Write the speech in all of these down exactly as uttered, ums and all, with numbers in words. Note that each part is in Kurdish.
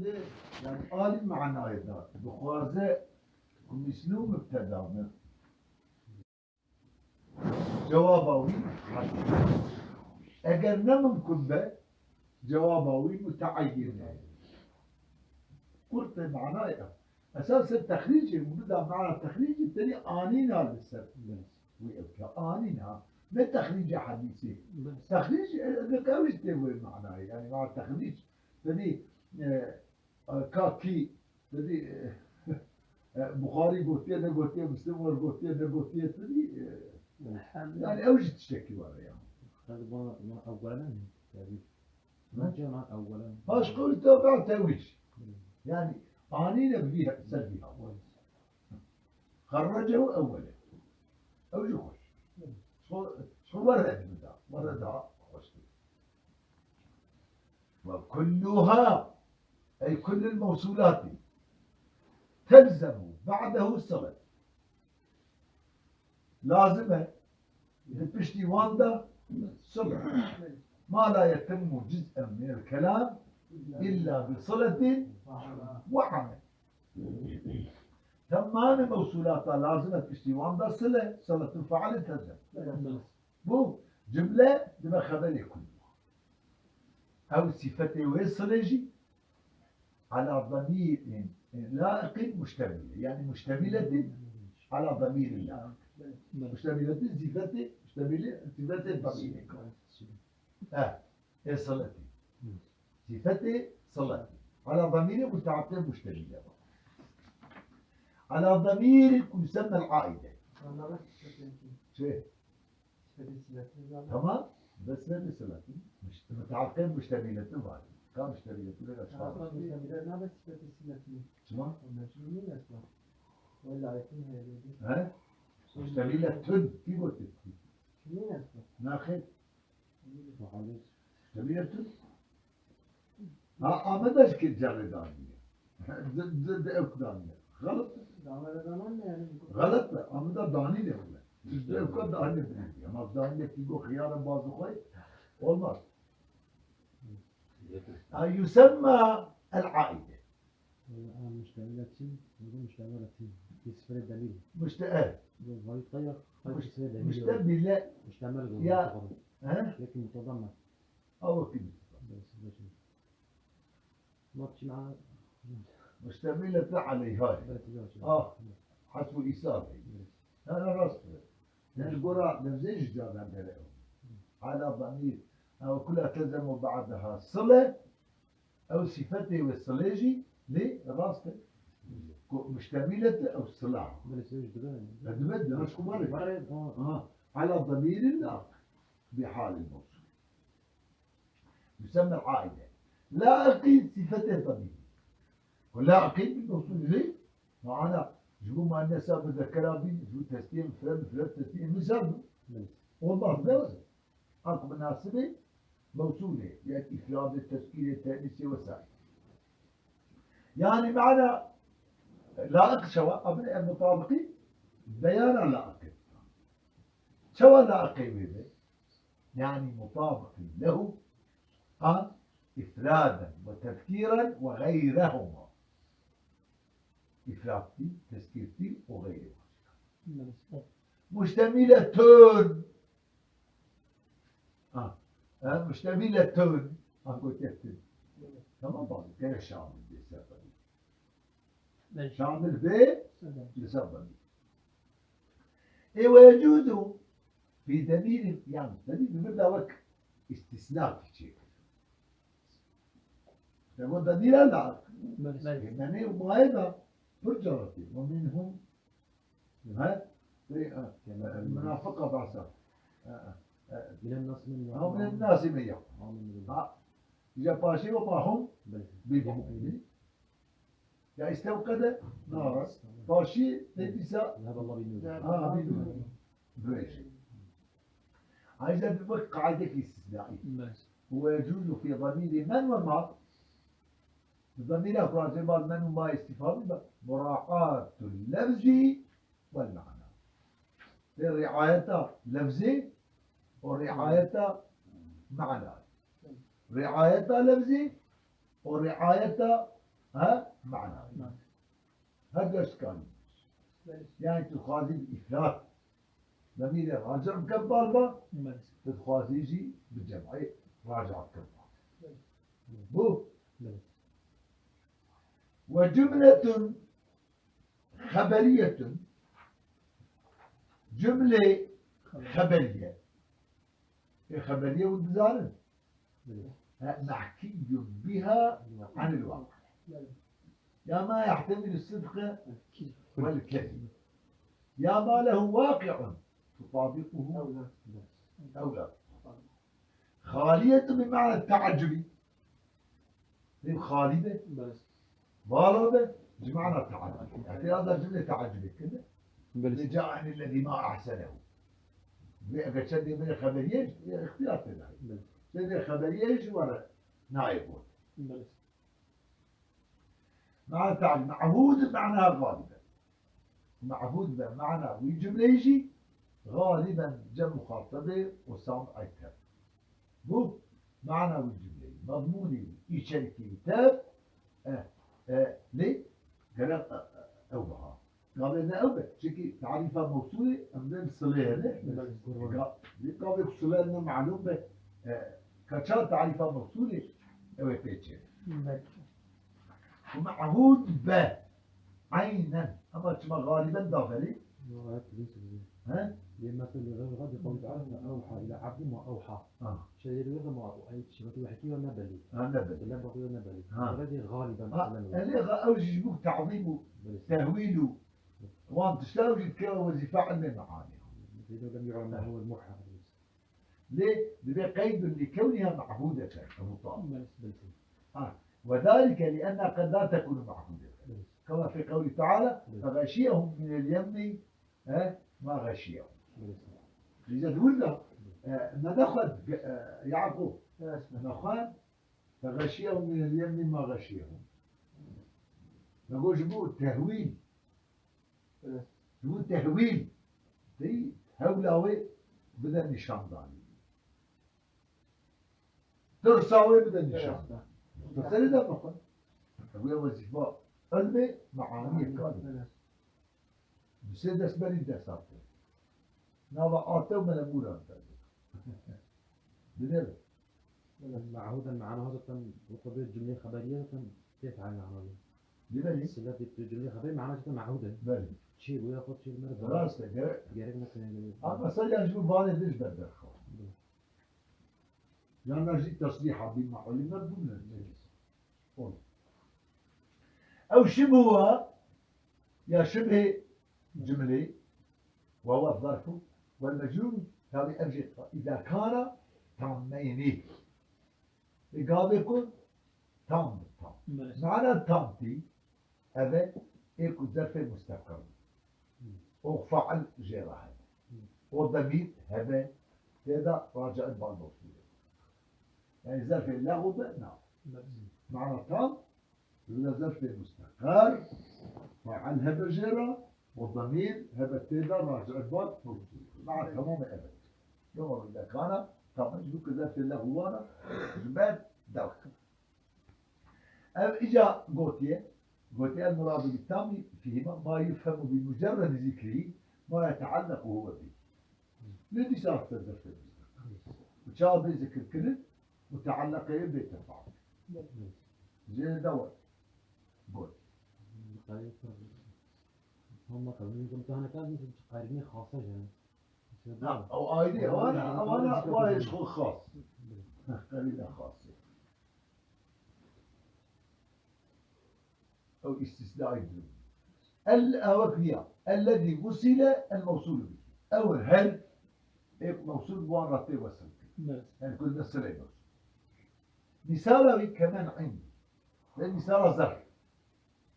Lê, yani, alî manayê da. Dixwaze ku mîsnû mubteda be. Cewaba wî, eger ne mimkun be, cewaba wî muteeyin e. Qurtê manayê ev. Esas ser texrîcê, min bida mana texrîcê, tenê anîna li ser wî ev ke anîna. Ne texrîcê hedîsê. Texrîc, e, e, ew jî tê wê manayê. Yani, mana texrîc, tenê, e, e, ka kî, tenê, e, e, Buxarî gotiye, negotiye, Muslim wer gotiye, negotiye, tenê, e, yani, ew jî tiştekî were ya. Hadi bana, bana ewwelen, yani. Bence ona ewwelen. Paş qewlî te ba tewîj. Yani, anîne bi vî ser vî hava. Xerrecehu ewwele. Ew jî xweş. Ji xwe, ji xwe were dibida. Were daha xweş dibida. Ve kulluha, ey kullul mewsulati, telzemu ba'dehu sılet. Lazim e. Di piştî wan de sile. Ma la yetimmu ciz'en minel kelam illa bi siletin ve amel. Temamê mewsulata lazim e piştî wan de sile, siletin fealin teze. Bu cümle dibe xeberê kullu. Ew sifetê wê silê jî ala damîrin laiqin muştemîle. Yani muştemîletin ala damîrin laiq. Muştemîletin sifetê, muştemîle, sifetê damîrê. Eh, ê siletî. Sifetê siletî. Ala damîrê mutaaqqê muştemîle. Ala damîrin yusemmel aide. Çi? Sifetê siletî zaten. Tamam. Bes ne siletî? Muşt-, mutaaqqê muştemîletin var. Ka muştemîletin öyle şu an. Aslında muştemîlet nabe sifetê siletî. Tamam. O mecbur değil aslında. O laiqin heye dedi. He? Muştemîletin. Kî gotiye? Kimin aslında? Naxir. Muştemîletin. Ha, Ahmet Aşkı cerrê daniye. Di, di, di ew daniye. Xelet. Xelet be. Ahmet Aşkı daniye bile. Di ew daniye bile. Ama daniye ki bu xiyara bazı koy. Olmaz. Ha, yusemma el aide. Muştemîletin, muştemîletin. Bi sifetê demîr. Muşte-, evet. Bu vayı kaya, kaya Müş-, sifetê demîr. Muştemîle-, muştemel ya, he? Lakin mutadamme. Aw ki. Bes, bes. Muştemîlete aleyha. Bes, bes. Ah, hasbu isar. Bes. Yani rast. Yani gora levzê jî cadan dere. Ala damîr. Ew kula tezemu ba'daha sile. Ew sifetê wê silê jî lê rast e. Ku muştemîlet e ew sila. Belê sila jî dibe. E, dibe, dibe, ji xwe berê. Berê, ha. Ha. Ala damîrin laiq bi halil mewsul. Yusemma aide. Laiqî sifetê damîrî. Ku laiqî bil mewsul jî, mana ji bo muennesa muzekera bî, ji bo tesnîye mufred, mufred tesnîye misal bû. Belê. Olmaz, değil mi? Ak munasibê mewsûlê, ya îfradê, tezkîrê, tenîsê vesaire. Yani mana laiq çawa, abin el mutabiqî beyana laiqê. Çawa laiqê wê be? Yani mutabiqî lehu a îfraden ve tezkîren ve xeyrehuma. Îfradtî, tezkîrtî û xeyrê wan. Muştemîletun. Ha. Ha, muştemîletun. Ha, gotiye tun. Tamam, bak, gene şamil bê ser damîr. Şamil bê ser damîr. Ê ve yecuzu fî demîrin, yani, demîr bi vir de wek îstîsna çêkir. Te got demîra laiq. Belê. Ê, menê û maye de pir caratî. Ve minhum He? Ve, e, e, münafıka bahsa. E, e, e. Minen nasi men yaqul. Ha, minen nasi men yaqul. Amin. Ha, îca paşê ve ma hum bi mu'minin. Ya istevkede nara. Paşê te dîsa. Zeheb Allah bin nur. Ha, bin nur. Böyle şey. Ayrıca bir bak kaide istisnai. Ve yecuzu fi zamiri men ve ma. Bi damîra ku razê bal men û ma îstîfa bibe, muraatu lefzî wel mana. Lê riayeta lefzê û riayeta mana. Riayeta lefzê û riayeta Ha? Manawî. Her du eşkanî. Belê. Yani tu dixwazî bi îfrat demîrê raci bike bal ba, Belê. Tu dixwazî jî bi cem'î raci bike bal. Belê. Bu. Belê. Ve cümletun haberiyetun, cümle haberiye. E, haberiye hûn dizanin. Belê. E, mahkiyyun biha anil waqi. Belê. Ya ma yahtemilu sidqe vel kezib. Ya ma lehu waqi'un tutabiquhu ew la. Xaliyetun bi ma'na te'eccubi. Lê xalî be. Belê. Bala be. Ji mana te'eccubi. Îhtiyar da cümle te'eccubi kirine. Belê. Li ca'enillezî ma ahsenehu. Vê eger çendê vê xeberiye, îhtiyar tê de. Belê. Çendê xeberiye ji were nayê got. Belê. Mana te'eccubi. Ma'hûd ma'na xalî be. Ma'hûd be mana wî cumleyê jî xaliben cem muxatebê û sam'ê tev. Bu mana wî cumleyê, mezmûnê wî, îçerikê wî tev, e, e, lê gerek, e, e, ew biha. Gavê ne ew be, çikî tarîfa mewsûlê em dê bi silê hene. Belê. Ga-, lê gavê ku sile ne malûm be, e, ka ça tarîfa mewsûlê ew ê pê çê. Belê. Ku mehûd be. Eynen. Ama çima galiben daverî? Yo, ayet bilinç bizi. He? Lê mesela li gayri gayri qawli teala fe ewha ila abdi ma ewha. Ha. Şey, lê li gayri ma, ay, şifatî wehkî ya ne belî. Ha, ne belî. Sile bakî ya ne belî. Ha. Gayri galiben Ha, sile mi? Elê ga-, ew jî ji bo tazîm û Belê. Tehwîl û wan tişta ew jî dikeve wezîfa ilmê meanî. Zîdo lem yu'lem ma huwel muhal. Lê divê qeydun li kewniha mehûdeten, Ebu Talib. Belê, belê. Ha, وذلك لأن قد لا تكون مهوودة. Belê. كما في قوله تعالى، Belê. فغشيهم من اليم، e, ما غشيهم. Belê. Rica diwir da, e, me nexwend, e, Yaqûb, Evet. Me xwend, فغشيهم من اليم ما غشيهم. Me got ji bo tehwîl, Evet. Ji bo tehwîl, tey hewla wê bide nîşandanî. Tirsa wê bide nîşandanî. Muxteserê de bixwe. Ew ya wezîfa ilmê meaniyê kar. Evet. Bi sê dest berî dest hate. Nava ate û melemûran te. Dinêre. Mehûden mana zaten, bu kadar cümle haberiye zaten tê fehmî anayê. Belê. Sila bir cümle haberi mana zaten mehûden. Belê. Çi bu ya, xwe çi mer Rast e, gerek. Gerek ne sene gerek. Ama mesela ji bu vanê de ji ber derxewa. Belê. Yan jî tesrîha bî ma ulime bûne. Belê. Ol. Ew şibhu wa ya şibhê cumlê, وهو الظرف والمجرور، tabi ev jî إذا كان تامين. Ê gavê ku tam bi tam. Belê. Mana tam tî, ev e, ê ku zerfê mustaqil. Hı. O fail jê re hebe. Hı. O demîr hebe, tê de raci'ê bal mewsûlê. Yani zerfê lexû be, na. Belê. Mana tam, Li zerfê mustaqil, fail hebe jê re, û demîr hebe tê de raci'ê bal mewsûl. Maa tamamê evet. Loma îza kana, tamam ji bo ku zerfê lexû wana, ji ber derxin. Ev îca gotiye, gotiye el muradu bi tamî fîhîma ma yufhemu bi mucerredi zikrî ma yeteallequ huve bî. Lê dîsa hate zerfê mustaqil. Û çawa bê zikirkirin, mutealleqê wê bê tefawit. Belê. Jê de we got. Qarî pir. Hema qeyrînê xasa jene. Na, ew ayrî, ewana, ewana wayê ji xwe xas. Qerîne xas e. Ew îstîsnayî dirin. El, ew wek niya. Ellezî wusile el mewsûlû bî. Ew her ê mewsûl bi wan re tê wesil kirin. Evet. Yani kul de silê mewsûl. Misala wî kemen indî. Ve misala zerf.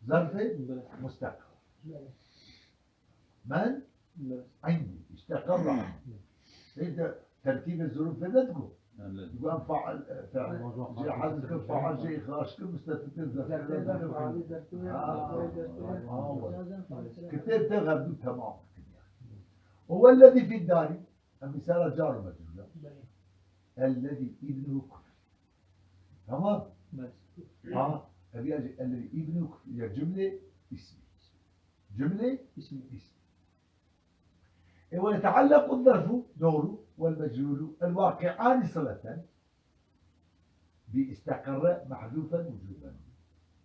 Zerfê Evet. mustaqil. Evet. Men Evet. indî. İşte kavra. Peki de terkîbê zurûfê ne digo? Digo em fail, e, fe-, Tamam, o zaman jê fail hezir kir, fail jê ixrac kir, mustetir kir, zerfê Zerfê de zerfê fail. fail, zerfê Ha, fail, zerfê ha, fail. wa. Kitêb te hevdû temam dikin yani. O wellezî fî darî, em misala car û mecrûr e. Belê. Ellezî îznuhu kufr. Tamam. Belê. Ha, Ev ya jî ellevî îbnû ya cumlê îsmî. Cumlê îsmî. Îsmî. E, ويتعلق الظرف, doğru, والمجهول الواقعان صلة باستقر محذوفا وجوبا.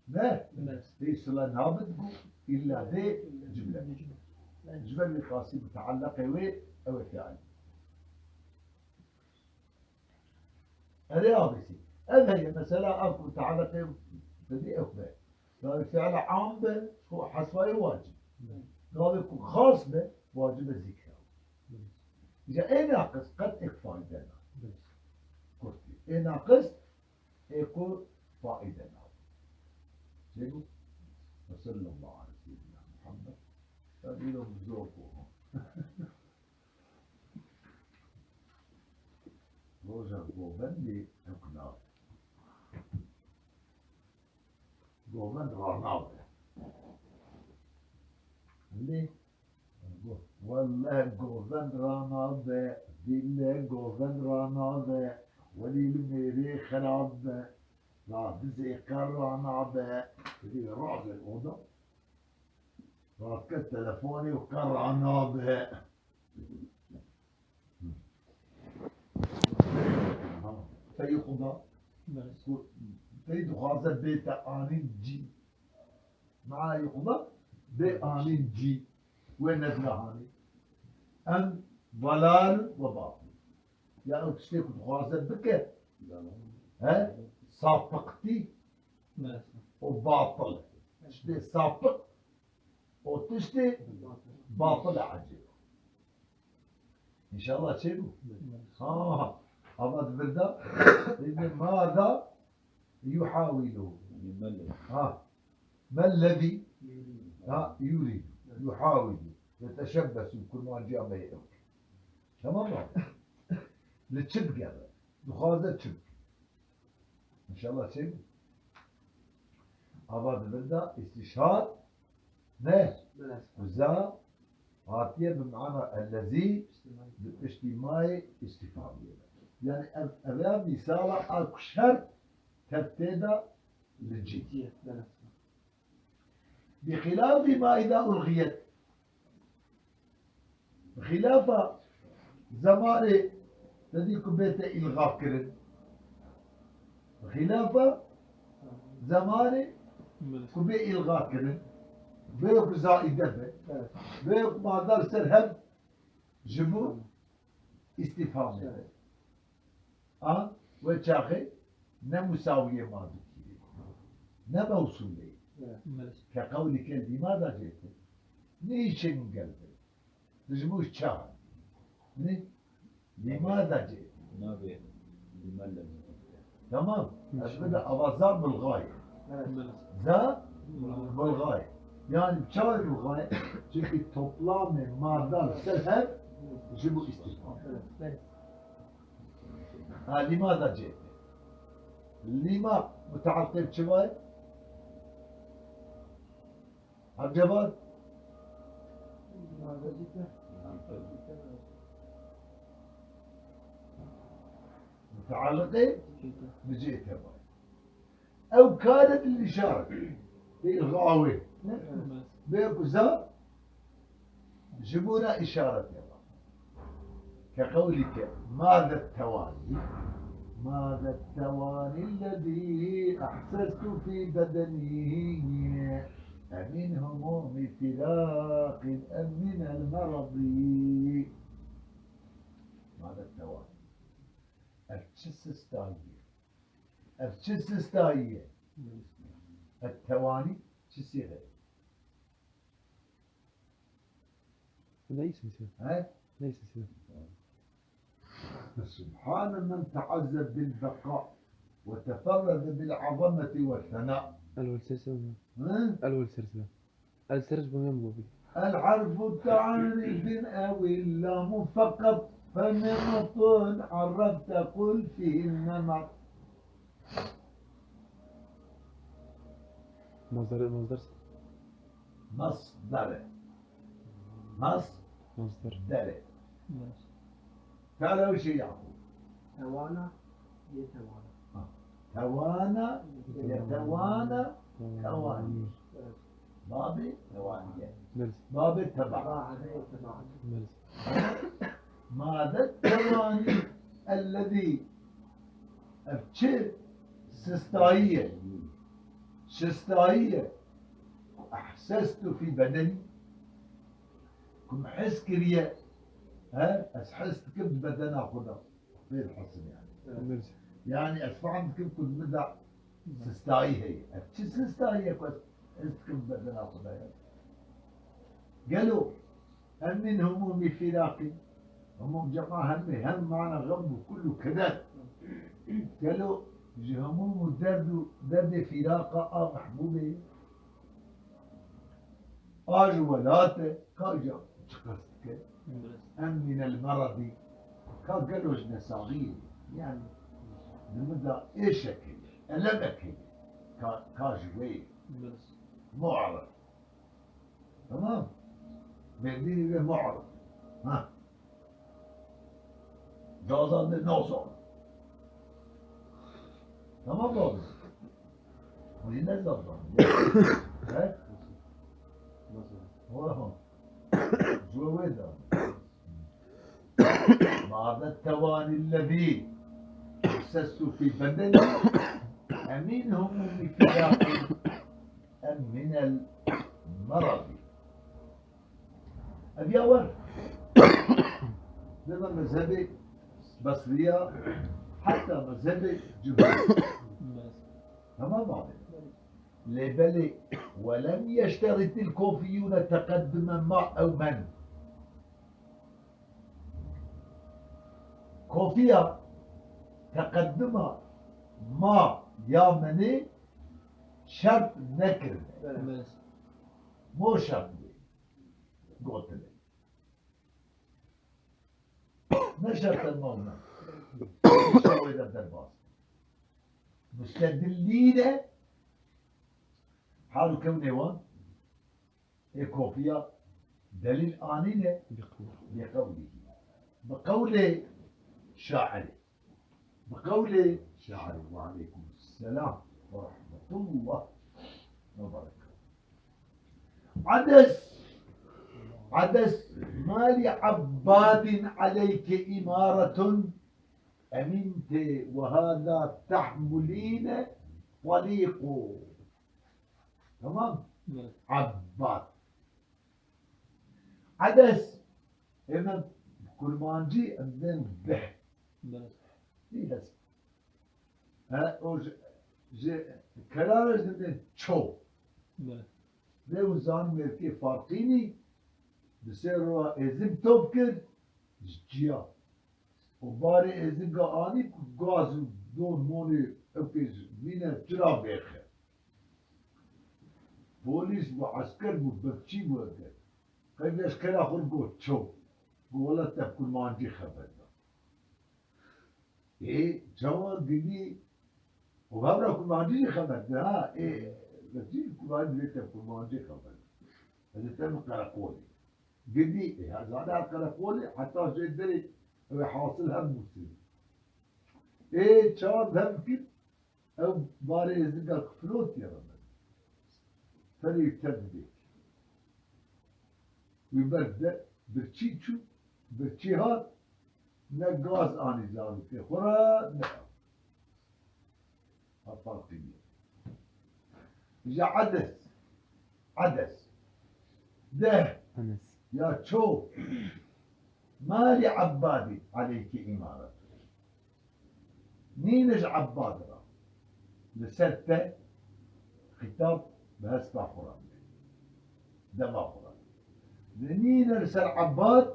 Ne? Evet. Dê sila nabit bu, illa dê cümle. Cümle bir qasî müteallaqê wê, ew ê fiil. Erê abisi. Ev heye, mesela, ev ku tealaqê bidî ew be. Gavê fiila am be, ku hesvayê wacib. Gavê ku xas be, wacib e zikra. Îca ê naqis qet êk faîde na. Kurtî. Ê naqis ê ku faîde na. Çêbû? Ve sallallahu ala seyyidina Muhammed. Ya dîro zor bû. Roja govendê ew nav. Govend ranabe. Lê, welle govend ranabe, bîle govend ranabe, welî li mêrê xerab be, radizê qer ranabe. Dibê razê oda, radike telefonê û qer ranabe. Feyuqda. Belê. Ku pey dixwaze bête anîn cî. Mana yuqda bê anîn cî. Wê nedine hanî. Em dalal ve batil. Ya ew tiştê ku dixwaze bike, he? Sapiqtî Belê. Û batil. Tiştê sapiq û tiştê batil e ecêb. Înşallah çêbû. Ha, ama di vir de, îbnê ma da yuhawilu. Ha, mellezî, ha, yuridu, yuhawilu. Yeteşebbesu, kurmanciya me ye ew. Tamam mı? Li çi digere? Dixwaze çi bike? Înşallah çêbû. Ava di vir de îstîşhad ne? Belê. Za hatiye bi mana ellezî bi piştî mayê îstîfamiyê be. Yani ev, ev ya mîsala a ku şert tevtê de li cî. Belê. Bi xilafî ma îda ulxiyet. Bi xilafa zemanê te dî ku bête îlxa kirin. Bi xilafa zemanê ku bê îlxa kirin. Bê ku zaîde be. Evet. Bê ku madar ser hev ji bo îstîfamê be. Evet. A, wê çaxê ne musawiyê ma dikî, ne mewsûlê. Evet. Ke qewlî ke lîmada cête. Niçin geldi? Ji bo çax. Ne? Lîmada cête. Nabê. Lîmada cête. Tamam. Hı. Ez bide ava za bulgayê. Evet. Za bulgayê. Yani çawa bulgayê? Çünkü toplamê madar ser hev ji bo îstîfam. Evet. Ha, lîmada cête. Lîma mutealqê bi çi ve? Hemcevan? Mutealliqê bi cête ve. Ew kare dil îşaret. Dil gawê. Bê ku za ji bo re îşaret ya. Ke qewlî ke, "Made tewani, made tewani lezî ehsestu fî bedenî, emin humûmî firaqîn em minel meradî." Made tewani. Ev çi sistayî ye? Ev çi sistayî ye? Ev tewanî çi sîxe ye? Neyse, neyse. He? Neyse, neyse. Subhane men teazze bil beqa ve teferrede bil azameti ve sena. El welsesem. He? El welsesem. El serj bu hem bu. الحرف تعريف أو اللام فقط، فنمط عرفت قل فيه النمط. Masdar, masdar. Masdar. Mas-, masdar. Dere. Mas-, Kara bir şey yaptı. Tewana, yê tewana. Ha. Tewana, yetewana, tewanî. Babê tewaniye. Belê. Babê teba. Belê. Made tewanî ellezî, ev çi? Sistayî ye. Sistayî ye. Ehsestu fî bedenî. Ku min his kiriye, he? Ez his dikim di bedena xwe de. Pê dihesibim yani. Evet. Yani ez fehm dikim ku di min de sistayî heye. Ev çi sistayî ye ku ez his dikim bedena xwe de ye? Gelo em min humûmî fîraqî? Humûm cema hemê, hem mana xem û kul û keder. Gelo ji humûm û derd û derdê fîraqa a mehbûbê a ji welat e, ka îca çiqas dike? Em mînel meredî, ka gelo ji nesaxiyê, yani di min de êşek heye, elemek heye, ka, ka ji wê ye. Mu'rif. Tamam. Berdînî ve mu'rif. Ha. Cazan de nazan. Tamam mı abi? Hûn ne zaten? He? Nasıl? Oha. Cüwe da. Ma'de tevanî lezî. Sesu fî bedenî. Emîn humûmî fîraqî. Em minel meradî. Ev ya wer. Dema mezhebê Basriya, heta mezhebê Cumhur. Tamam abi. Lê belê, "Welem yeşteritil kofiyûne teqeddime ma ew men." Kofiya teqeddima ma ya menê şert nekirine. Evet. Mo şert bû. Gotine. Ne şertel mewna. Şawê de derbas. Mustedillîne hal û kewnê wan. Ê kofiya delîl anîne. Bi qewlî. Bi qewlê şairê. Bi qewlê şairê. Ve aleykum selam ve rahmetullah ve berekatuhu. Ades, Ades, ma li Abbadin aleyke imaretun, emîn tê ve hâzâ tahmulîne talîqû. Tamam? Evet. Abbad. Ades, hemen kurmancî, em bên beh. Evet. Yes. Ha, o ji, ji kerara ji dibên ço. Belê. Lê û zan mêrkê farqînî, bi sê roya êzim top kir, ji ciya. Û barê êzinga anî ku gaz û don monê ewkê ji mîne çira bêxe. Polîs û esker bû, bekçî bû ewkê. Qey leşkera xwe got ço. Got wela te kurmancî xeber da. Ê, çawa gilî? Û hevra kurmancî jî xeber da, ha? Ê, vecî kurmancî vê te kurmancî xeber da. Ez ê te min qereqolê. Gilî, ê, her zade her qereqolê, heta jê derê, ew ê hasil hev nûsî. Ê, çawa hev kir? Ew barê êzinga ku filotiye re me. Ferê tev dibê. Wî ber de birçî çû, birçî hat, ne gaz anî zarokê xwe re, ne ew. Ha farqî ye. Ji Edes. Edes. Deh. Enes. Ya ço. Ma li Ebbadî aleyke îmaret. Nîne ji Ebbad re. Li ser te xîtab bi hespa xwe re bike. Dema xwe re bike. Li nîne li ser Ebbad,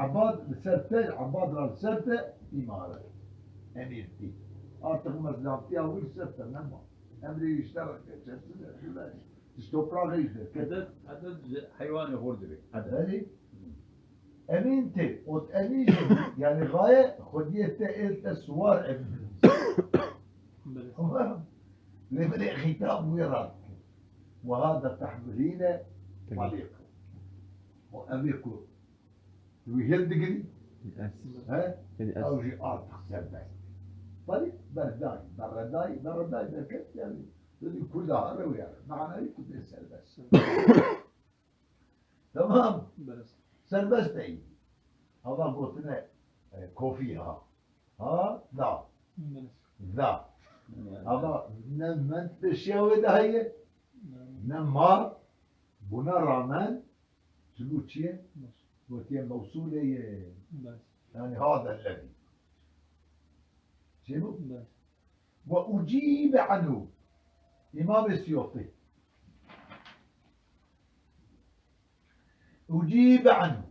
Ebbad li ser te, Ebbad re li ser te îmare. Emîrtî. Artık mezlatiya wî li ser te nema. Emrê wî ji te re keçe, çi de, çi de. Ji topraxê ji derkete. Edet, edet ji heywanê hor dibê. Edet. Belê. Emîn tê, ot emîn jî, yani gaye xwediyê te ê te suwar emîn. Belê. Tamam. Lê belê xîtab wê rast kir. Wiha de tehmilîne Belê. Talîq. O emî ku wî hildigirî, Yes. he? Yes. Ew jî artık serbest. Balî berdayî, beredayî, beredayî derket, yani, dedi Kurda ha rewiyar. Manayî tu bê serbest. Tamam. Beres. Serbest değil. Ama gotine, e, kofi ha. Ha, da. Beres. Da. Yani. Ama ne ment peşiya wê de heye, ne ma. Buna rağmen, çi bu çi ye? Beres. Gotiye mevsûlê ye. Beres. Yani hada lezî. Çi bu? Beres. Ve ucîbe anhu. Îmamê Siyotî. Ucîbe anhu.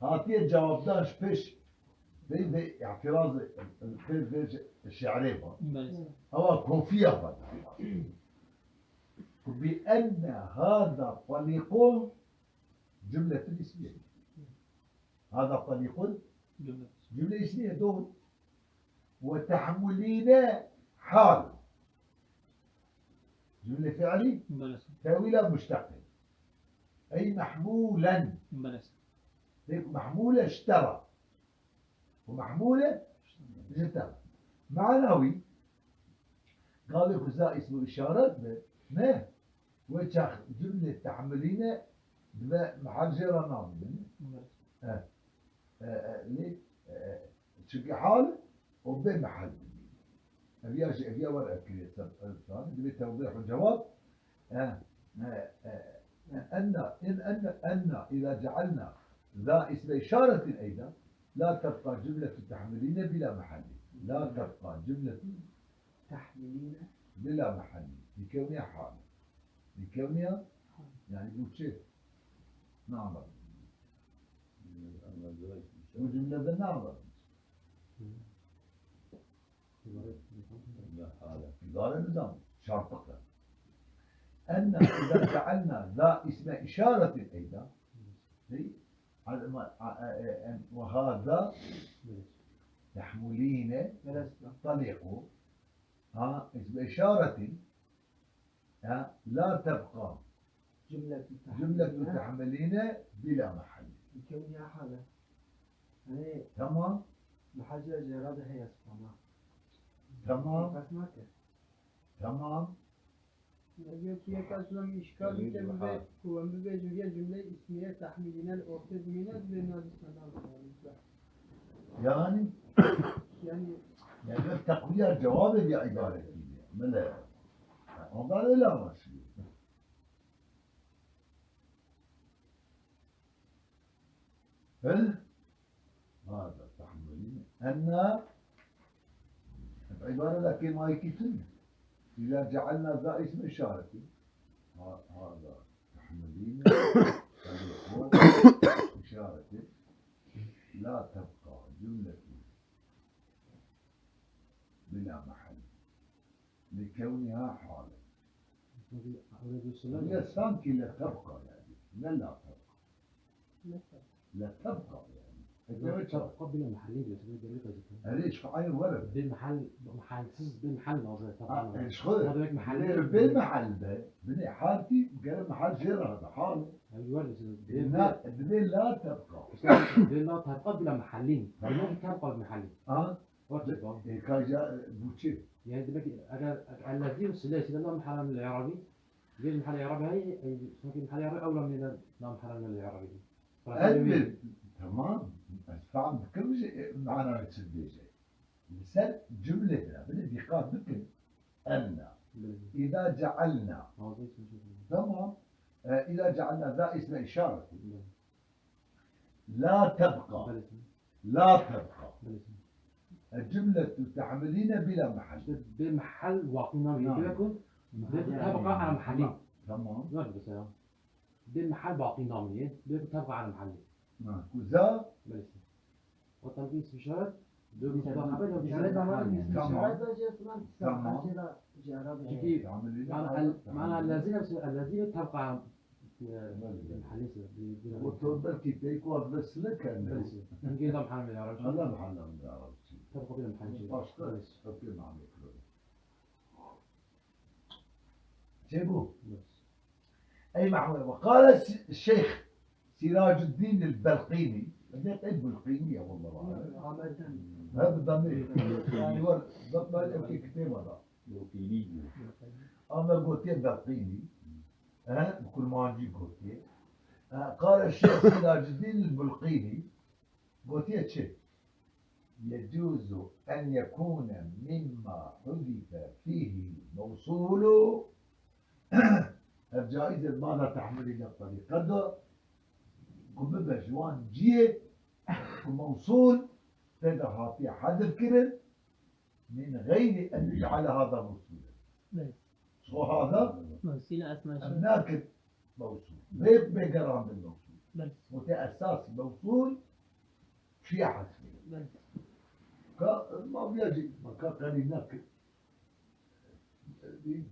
Hatiye cevapdan ji pêş vê, vê îtiraz, vê, vê şi'rê va. Belê. Ewa kofiya va. Bi enne hada talikun cümletun ismiye. Hada talikun cümle ismiye, doğru. Ve tahmulîne hal. Cümle fiilî. Belê. Tewîla muşteqî. Ey mehmûlen. Belê. Pêk mehmûle ji te re. Û mehmûle ji te re. Mana wî, gavê ku za îsm û îşaret be, ne? Wê çax cümlê tehmilîne dibe mehel jê re namînin. Belê. E, e, e, lê, e, e, çimkî hal û bê mehel dimîne. Ev ya jî, ev ya wer ev kiriye ser, ser, ser, divê tewdîh û cewab. E, e, e, e, enna, in enna, enna, îza cealna za îsme îşaretin eyda, la tebqa cümletu tehmilîne bila mehellî. La tebqa cümletu Tahmilîne. Bila mehellî. Dikewniye hal. Dikewniye, yani bu çi? Ne anladın? Bu cümlede ne anladın? İbare nizam, şartlıkla. Enna iza cealna za isme işaretin eyda. Hey, al-, ma-, a-, e, e, em, ve hada tehmulîne taliqu. Ha, isme işaretin. Ya, la tebqa. Cümletu cümletu tahmilîne. Tahmilîne bila mehellî. Dikewniya hale. Hani tamam. Muhacir cevabı heye spana. Tamam. Dikkat nake. Tamam. Diyor ki, yeka şuna bir işgal bike bibe, ku em bibêjin vê cümle ismiye tahmilîne li ortê dimîne, dibê navî selam. Yani? Yani, yani, ben takviye cevabı bir ibaret gibi. Mele. Ondan öyle anlaşılıyor. He? Hada tahmilîne. Enna. Îbare de kêmayekî tune. Îza cealna za îsmi îşareti. Ha-, hada tahmilîne. Taliqu îşareti. La tebqa cümletu bila mehel. Li kewniha hale. Tabii, öyle diyorsun ama. Hiye sanki le tebqa yani. Ne la tebqa? Ne tebqa? Le tebqa yani. Eke öyle tebqa bile mahalli diyorsun. Öyle gelip acıktım. Erê, ji fiilê were. Bê mahal, mahalsiz, bê mahal lazım. Ha, tamam. E, ji xwe. Ya demek mahalli. Bê, bê mahal be. Binê hal tî, gere mahal jê re be. Hal. Ya, were diyorsun. E, na, dibê la tebqa. İşte, bê la tebqa bile mahalli. Tamam. Bê tebqa mahalli. Ha? Wextê bang. E, ka ca, e, bu çi? Yani demek ki eger, eger ellezî û sile, sile nam haram li Arabî, gel mahal Arabî hey, ey, sanki mahal Arabî ewla mine nam haram li Arabî. Elbet, tamam. Ez fehm dikim ji, e, mana çi dibêje. Li ser cümle de, bile dîqat bikin. Enna. Bildim. Îza cealna. Tamam. E, îza cealna za isme işaret. Bildim. La tebqa. Belê. La tebqa. Belê. E, cümletu tahmilîne bila mahal. İşte bê mahal waqtî namîne. Namîne. Bê ku, bê ku tebqa ala mahallî. Tamam. Yok mesela. Bê mahal waqtî namîne. Bê ku tebqa ala mahallî. Ha, ku za? Belê. Watan ism işaret. Bê ku tebqa ala mahallî. Tamam. Tamam. Çünkü mana el-, mana ellezîne, mesela ellezîne tebqa. Belê. Belê. O to belkî peyk waz ve sile kene. Belê. Çünkü la mahal min al-i'rab. La mahal min al-i'rab. Tebqa bila mahal. Başka hepke mane kiro. Çê bû? Belê. Ey Mehmed, ve qale si-, Şeyh Siracuddin el-Belqînî. Dê qey Bulqînî ye, wallah alem. He, bi demê. Yani war, bak, ben ev kitêba da. Bulqînî diyor. Ama gotiye Belqînî. He, bi kurmancî gotiye. He, qala Şeyh Siracuddin el-Bulqînî. Gotiye çi? يجوز أن يكون مما حذف فيه الموصول. Ev caiz e, bada tehmilî ne tariqet de, ku bibe ji wan ciyê ku mewsûl tê de hatiye hedif kirin, min geyri en yuc'ale hada mewsûlen. Evet. Ji xwe hada Mevsîl esma em şey. Nakin mewsûl. Rê bê gerandin mewsûl. Belê. Û te esas mewsûl çiye hesbê. Belê. Ka maviya jî, ka qerîne ki.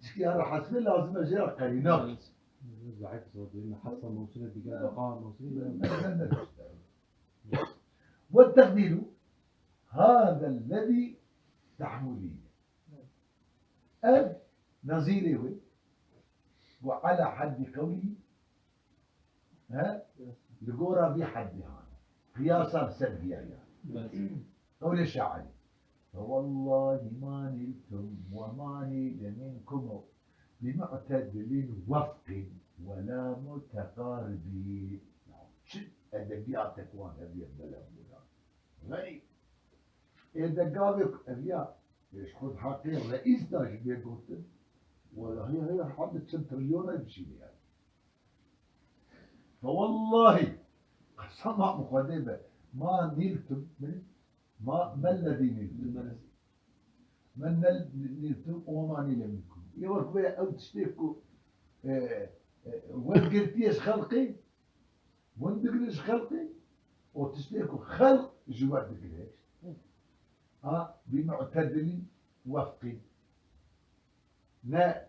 Çikiya re hesbê lazim e jê re qerîne. Belê. Zayıf zor değil mi? Hasa mevsûle diger, Ya. Qa mevsûle Ne, ne, ne, ne. والتقدير هذا الذي تحمليه. Ev nezîrê wê. وعلى حد قوله. He? Li gora vî heddê hane. Qiyasa li ser vîya yani. Belê. Qewlê şairê. فوالله ما نلتم وما نيل منكم بمعتدل وفق ولا متقارب. Ya, çi edebiyatek wan hevî ye belem bû ya. Xerîb. Ê de gavê ku ev ya, ê ji xwe heqê reîs da jî bê gotin. Welahiya heya hadi çend trilyona bişîne yani. Fe wellahî, qesema min Xwedê be, ma nîltum min, ma, mellezî nîltum. Men nel-, nîltum, o ma nîle minkum. Yê wek vê ew tiştê ku, e, e, wergirtiye ji xelqê, Hûn digrin ji xelkê û tiştê ku xelk ji we digire, a, bi mu'tedilî wefqî. Ne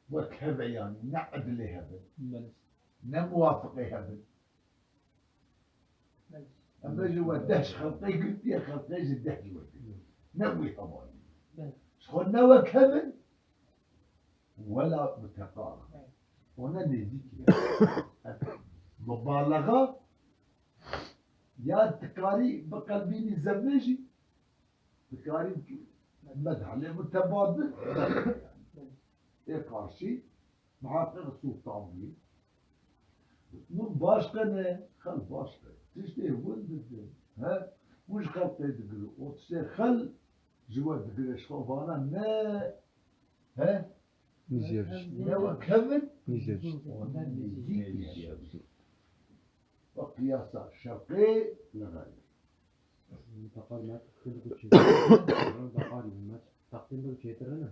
wek hev e, yanî ne edilê hev in, Belê. Ne muwafiqê hev in. Belê. Em bêjin we deh ji xelkê girtiye, xelkê jî deh ji we girtiye. Ne wî hevalî. Belê. Ji xwe ne wek hev in, Wela muteqarib. Ona nêzîkî ye. Mubalaxa ya dikarî biqelbînî zevnê jî, dikarî medh lê mutebabil. Ê qarşî muhaqiq sultan bî. Hûn baş qene, xel baş qe. Tiştê hûn dikin. He? Hûn ji xelkê digirin. O tiştê xel ji we digire, ji xwe vana ne, he? Nîzyev. Ne wek hev in, Nîzyev. Ona nêzîkî hev in. Wek qiyasa şerqê li xerê. Muteqarib me, taqdim bi çêtir. Muteqarib me, taqdim bi çêtir ne?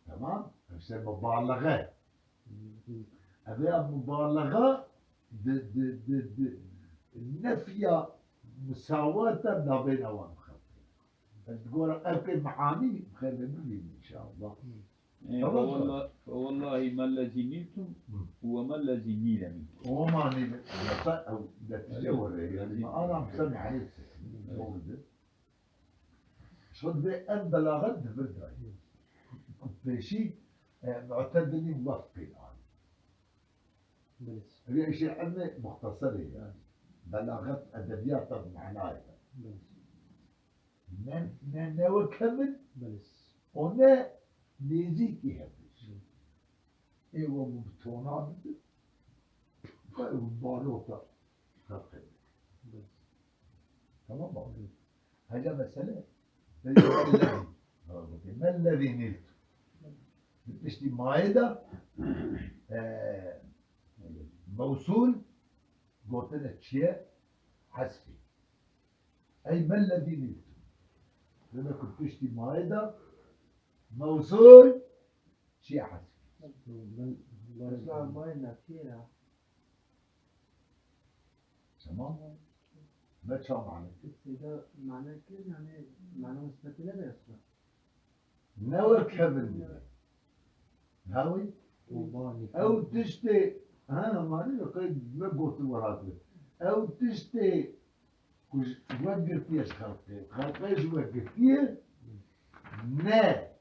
Tamam? Ev ser mubalaxe. Ev ya mubalaxa di, di, di, di nefya musawata nabêna wan xelkê. Ez digora ev kê meanî bi xêr ve bibînin inşallah. E, Tamam. Fewalla-, fewallahi mellezî nîltum Hı. we mellezî nîle minkum. O manî yasa ew netice were, yani ma ana bize meanî. Doğrudur. Şod ve en belagat di vir dayî. Ku pêşî, e, mu'tedilî wefqî anî. Belê. Ev ya işê ilmê muxteserê yani. Belagat edebiyata manayê. Belê. Ne, ne, ne wek hev in, Belê. O ne nêzîkî hev in. Belê. Ê we bi tona bidin. Ve bi balota xelqê bidin. Belê. Tamam mı? Belê. Heyla mesele. Mellezî nîltum. Di piştî mayê de, e, mewsûl gotine çi ye? Hesfî. Ey mellezî nîltum. Demek ku piştî mayê de mewsûl çi ye hesfî. Mesela mayê nefiye ya. Tamam. Me ça mane kir? Seyda mane kir, yani mana musbetine de esra. Ne wek hev in dibe. Navê? Ew tiştê, ha, mane yok, me gotin welatê. Ew tiştê ku ji we girtiye ji xelkê. Xelkê ji we girtiye, ne.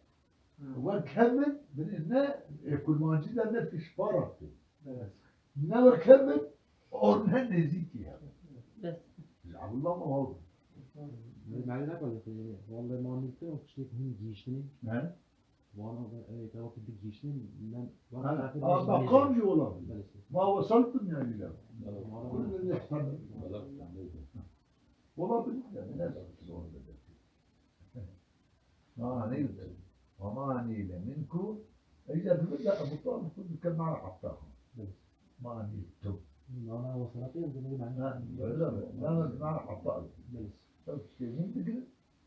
Wek hev in, binê ne, e, kurmancî de ne pişt para tê. Evet. Ne wek hev in, o ne nêzîkî hev in. Bes. Abdullah mı oldu? Mane ne kadar? Vallahi mantıklı o kişi him giyişini. Ne? Vana da evet o bir giyişini. Ben Ha, ha, bakan bir olabilir. Ma wasaltım yani la. Kullu nefsin. Olabilir yani. Ne yapayım orada da? Ma ne güzel. Ve ma nile minkum. Ece bir de Ebu Talib kullu kemana hatta. Ma niltum. Mana o sanatı yandı ne mane? Ha, öyle mi? Mana, mana hatta. Tabii ki şimdi bir,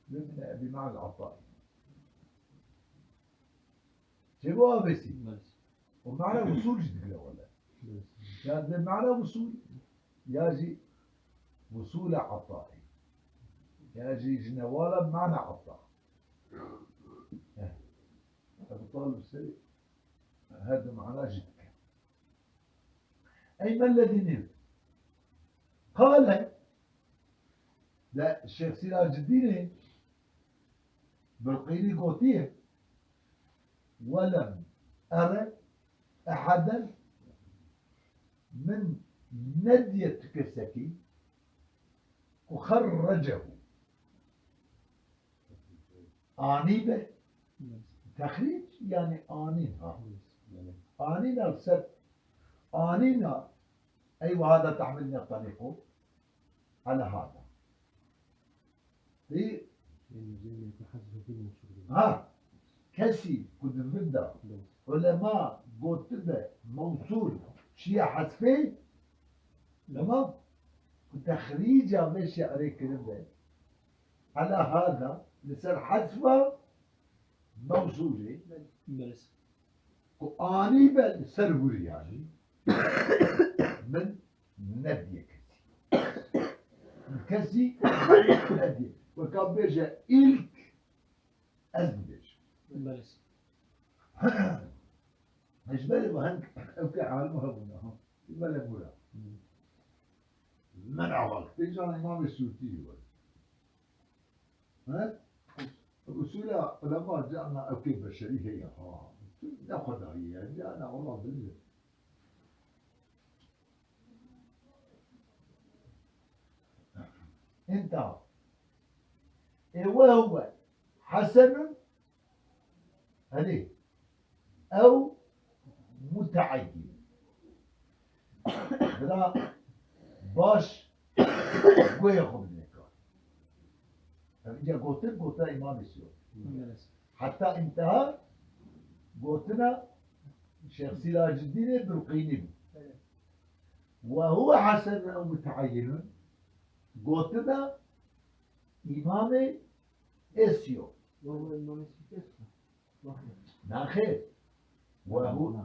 bir, bir mana hatta. Çebu abesi. O mana usul jî digire wele. Ya de mana usul, ya jî usul atayî. Ya jî ji newala mana ata. Ebu Talib serî her du mana jî dike. Ey mellezî nîv. Qale de Şêx Sîraciddînê Bilqînî gotiye, "Welem ere eheden min nediye tu kesekî ku xerrecehu." Anî be. Texrîc yani anîn ha. Anîna ser anîna ey wiha da tahmîl ne tariqo. Ala hada. Ê, ha, kesî ku di vir de ulema gotibe mewsûl çiye hezfê, tamam, ku texrîca vê şi'rê kiribe. Ala hada, li ser hezfa mewsûlê, Belê. Ku anî be li ser wir yanî. Min nediye kesî. Kesî nediye. Weka bêje ilk ez dibêjim. Belê. Ji ber heng ew ke alima hebûna ha. Belê mura. Min awak. Pêjan Îmamê Sûtî jî were. He? Usûla ulema carna ewkê beşerî heye ha. Ne xwedayî ye. Carna wela bilî. Înta. Ê we huwe hesenun. Erê. Ew muteeyyîn. Bira baş guhê xwe bidine kar. Ev îca gotin, gotina Îmamê Siyotî. Heta înteha gotina Şêx Sîraciddînê Bilqînî bû. Ve huwe hesen ew muteeyyinun, gotina Îmamê Siyotî. Naxêr. Wehu,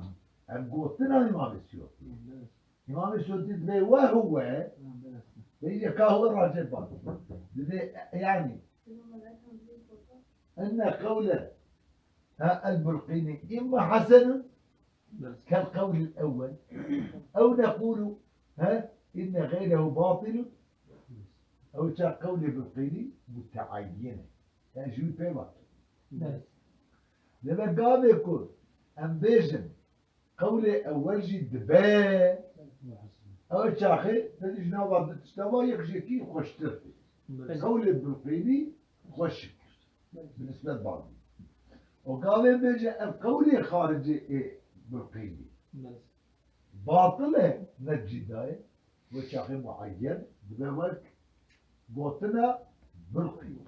em gotina Îmamê Siyotî. Îmamê Siyotî divê wehu we, ve yeka hu race bak. Divê, yani, enne qewle, ha, el-Bulqînî imma hesenun, kel qewlil ewwel, ew nequlu, ha, inne geyrehu batilun, ew ça qewlê Bulqînî muteeyyine. Yani, ji wî pê ve. Deve gavê ku em bêjin, qewlê ewel jî dibe, ew çaxê te dî ji nava du tişta va yek ji yekî xweştir tê. Qewlê Bulqînî xweş kir. Bi nisbet bavê. O gavê bêje ev qewlê xaricê ê Bulqînî. Batil e, ne cîda ye. Wê çaxê muayyen dibe wek gotina Bulqînî.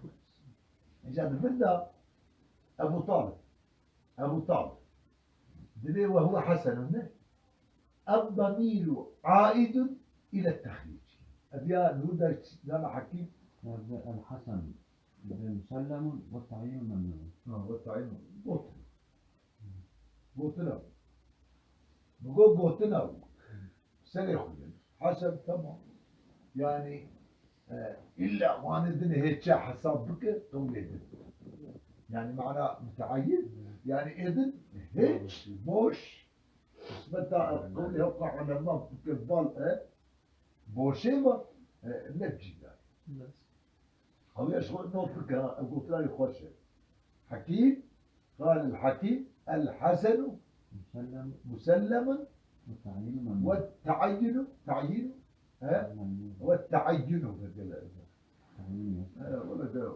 Îca di vir de Ebu Talib. Ebu Talib. Divê ve huwe hesenun ne? Ev damîru aidun ile tehrîc. Ev ya li wir de dana Hekîm. Evde el-Hasan. Evde musellemun ve ta'yinun memnun. Ha, ve ta'yinun. Gotin. Gotina. Min got gotina. Serê xwe ye. Hesen, tamam. Yani, e, illa wanê din hêçe hesab bike, qewlê din. Yani, mana muteayyin. Yani, ê din hiç boş. Nisbeta qewlê hewqa ulema bike bal e. Boşê ve, e, ne cîda. Ew ya ji xwe not bike, ha, ev gotina wî xweş e. Hekîm, qal el-Hekîm, el-Hesenu musellemun ve te'yinu, te'yinu, He? Ve teayyunu mesela. He, wele de,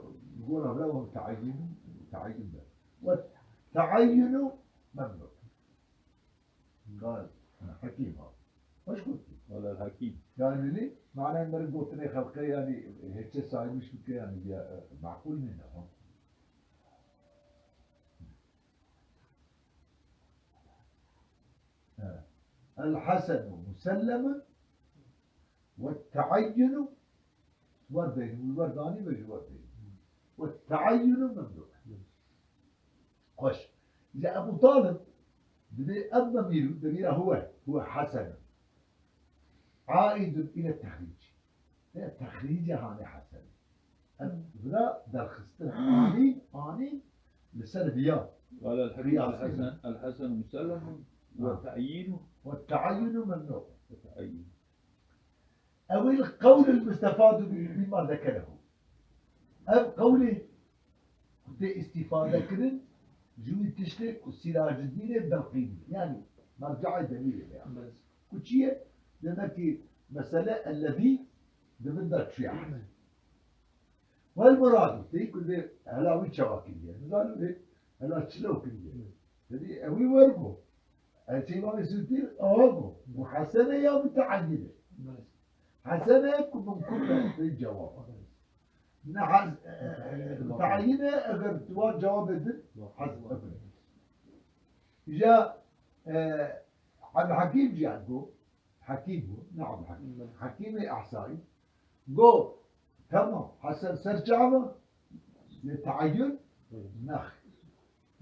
gola bira ve teayyunu, teayyun de. Ve teayyunu memnu. Gal, ha, Hekîm ha. Hoş gottî. Wele Hekîm. Yani ne? Manayê me gotinê xelqê yani hêçe saymış bike yani ya, e, makul nîne ha. He. El hasenu musellemun ve teayyunu werdeyni, wî werdanî ve ji werdeyni. Ve teayyunu memnu. Xweş. Îca Ebu Talib dibê ev demîr û demîra huwe, huwe hasenun. Aidun ile tehrîc. Vê tehrîcê hanê hesen. Ev vira derxistin anî, anî li ser viya. قال الحكيم: Qiyas الحسن، الحسن مسلم، Ha. والتعيين Ve teayyunu memnu. والتعيين. Ew il qewlul mustefadu bi-, bima zekerehu. Ev qewlê ku tê îstîfade kirin ji wî tiştê ku Sîracedînê Belqînî, yani merceê delîlê ya. Belê. Ku çi ye? Demek ki mesele ellezî di bin de çûye. Belê. Wel muradu, tê ku dê hela wî çawa kiriye. Nizanim dê hela çilo kiriye. Belê. Dê ew wî wer bû. Elçê Îmamê Sûtî awa bû. Bu hasene ya muteayyine. Belê. Hasene ku mumkun be cevaba. Ne has-, e, e, e, mutayine eger tu wan cevabê din, has-, Îja, e, Abdulhekîm jî hat got, Hekîm bû, ne Abdulhekîm. Hekîmê Ehsayî got, temam, Hesen ser çava, lê teayyun, nex,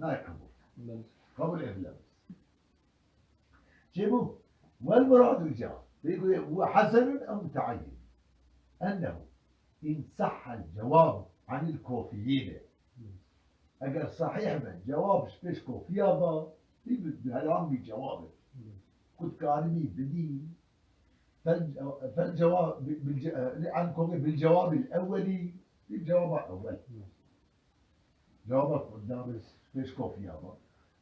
nayê qebûl. Qebûl edilemez. Çêbû, wel muradu îca, pê got, ve hasenun ew muteayyin. Ennehu in sahhel cevab anil kofiyine. Eger sahih be, cevab ji pêş kofiya ba, tî bi helam bî cevabê. Ku dikarî bidî, fel, fel cevab, bil, bil, li an kofî bil cewabil ewwelî, bi cevaba ewwel. Cevaba ku nabê pêş kofiya ba.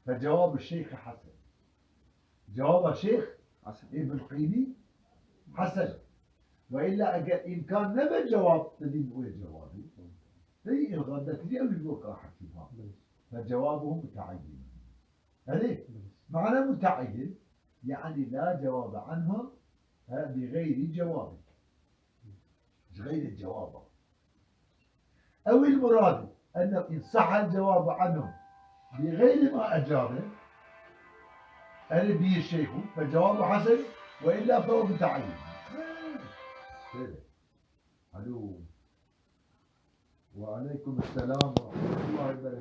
Fe cevabê Şeyh Hesen. Cevaba Şeyh Hesen. Ê Bilqînî Hesen. Ve illa eger îmkan nebe cevab bidîn wê cevabî. Pey îlga dekiriye wî bo ka hekîma. Fe cewabuhu muteayyin. Erê, mana muteayyin, yani la cewabe anha, he, bi gayri cewabi. Ji xeyrê cewaba. Ew il muradu, ennehu in sahhel cewabu anhum bi xeyri ma ecabe, erê biyê şeyhu, fe cewabu hasen ve illa fe muteayyin. Şöyle. Alo. Ve aleykum selam ve rahmetullahi ve berekatuhu.